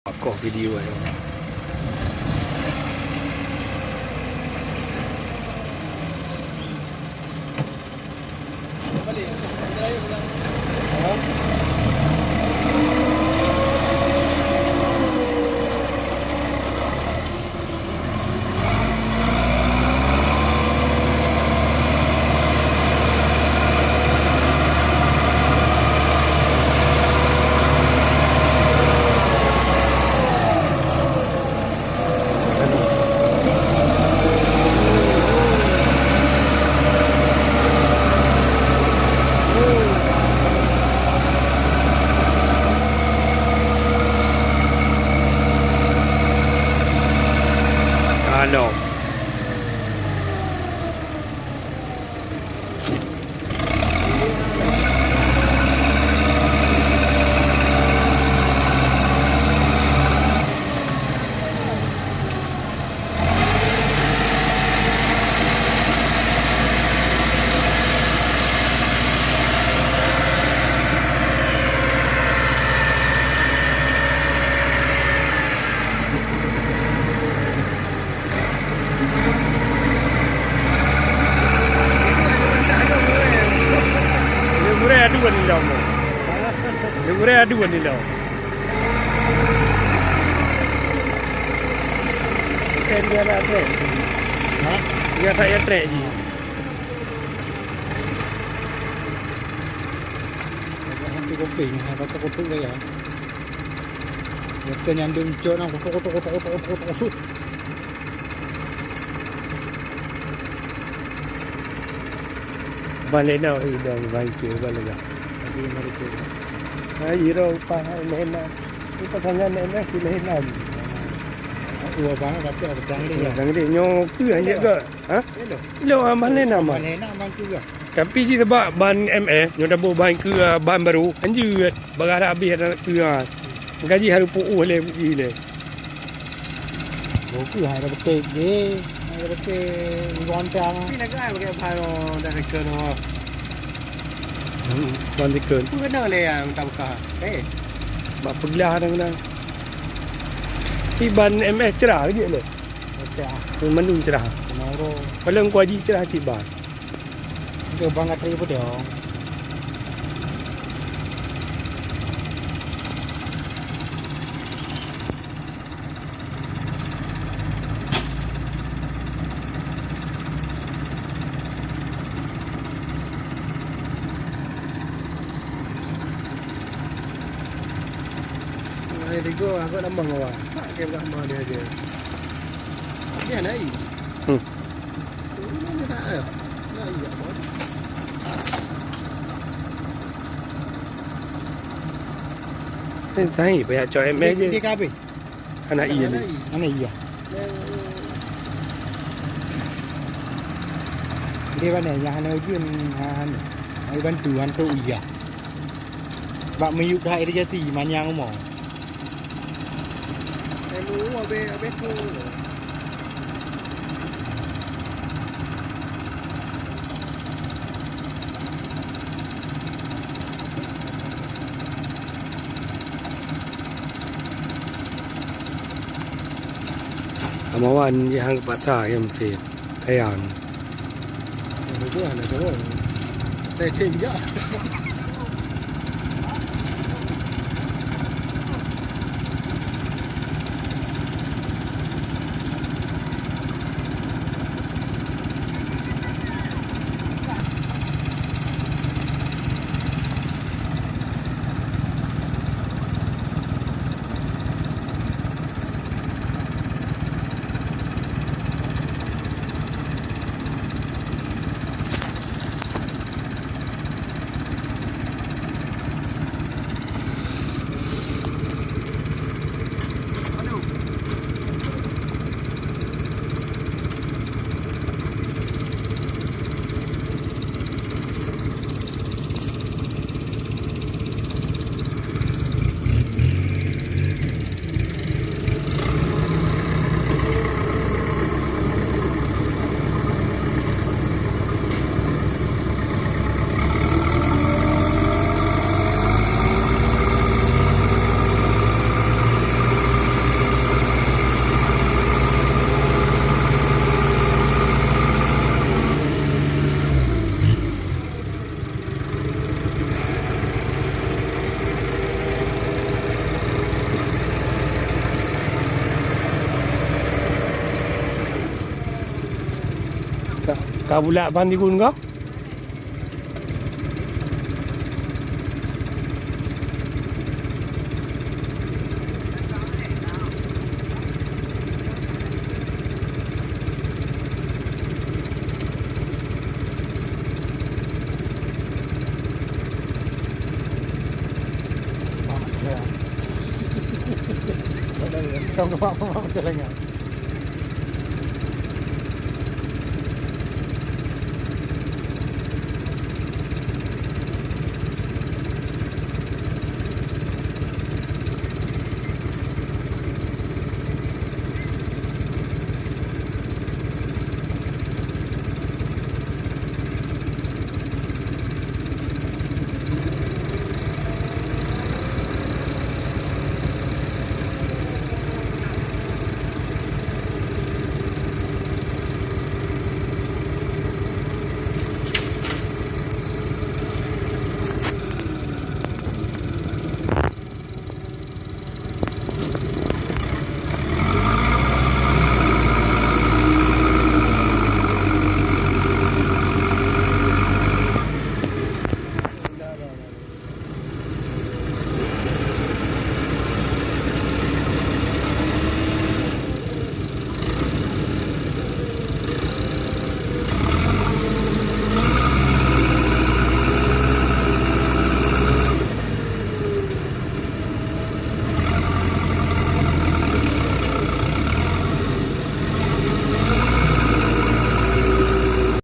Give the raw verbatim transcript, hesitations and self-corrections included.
Pakoh video aja. Ano. Lé gurèe adu nilai. Lé gurèe adu nilai. Bukan dia nak trek. Ha? Dia tak payah trek je. Ada hantu kuping, ada kutuk gaya. Dia nyandung cok nang kutuk, kutuk, kutuk. Ban lena, eh, dah ban ke, ban lega. Lagi ban ke. Ha, iro upah lena. Ni pasangan lena, si lena. Dua bang, tapi ada tang dia. Tang dia, nyoe tu hanya ke? Ha? Hello. Hello, ah, ban lena, mah. Ban lena, ban tu ke? Tapi cit sabab ban M S, nyoe taboh ban keu, ah, ban barô, hanjeuet, bagah dah abéh dah keu, ah. Meugaji harôh puôh lé, puji lé. Bukeuh hai dah beutôi deh, hai dah beutôi gontang. Tapi nak ai pakai ban dah reken awak. Hmm, ban reken. Peue keunoe lé nyang tabuka? Eh. Bak peuglah dah keunoe. Tapi ban M S cerah jeuet lé. Cerah. Mandum cerah. Keunoe ro. Paleng kuaji cerah cit ban. Ke bang atri peudong. Hai tigo, aku nak mah mawar. Tak dia nak mah dia je. Dia nak ai. Hmm. Eh, tahi, banyak cok M S je. Dia, dia kabeh. Anak iya ni. Anak iya. Dia mana yang hana ujun, ha, hana. Ai bantu, hantu iya. Bak miyup dah irigasi, manyang umo. Amawan jih hang geupaksa, ya, mesti sayang. Itu ada tu. Saya cek juga. Ka bulak ban digun ko?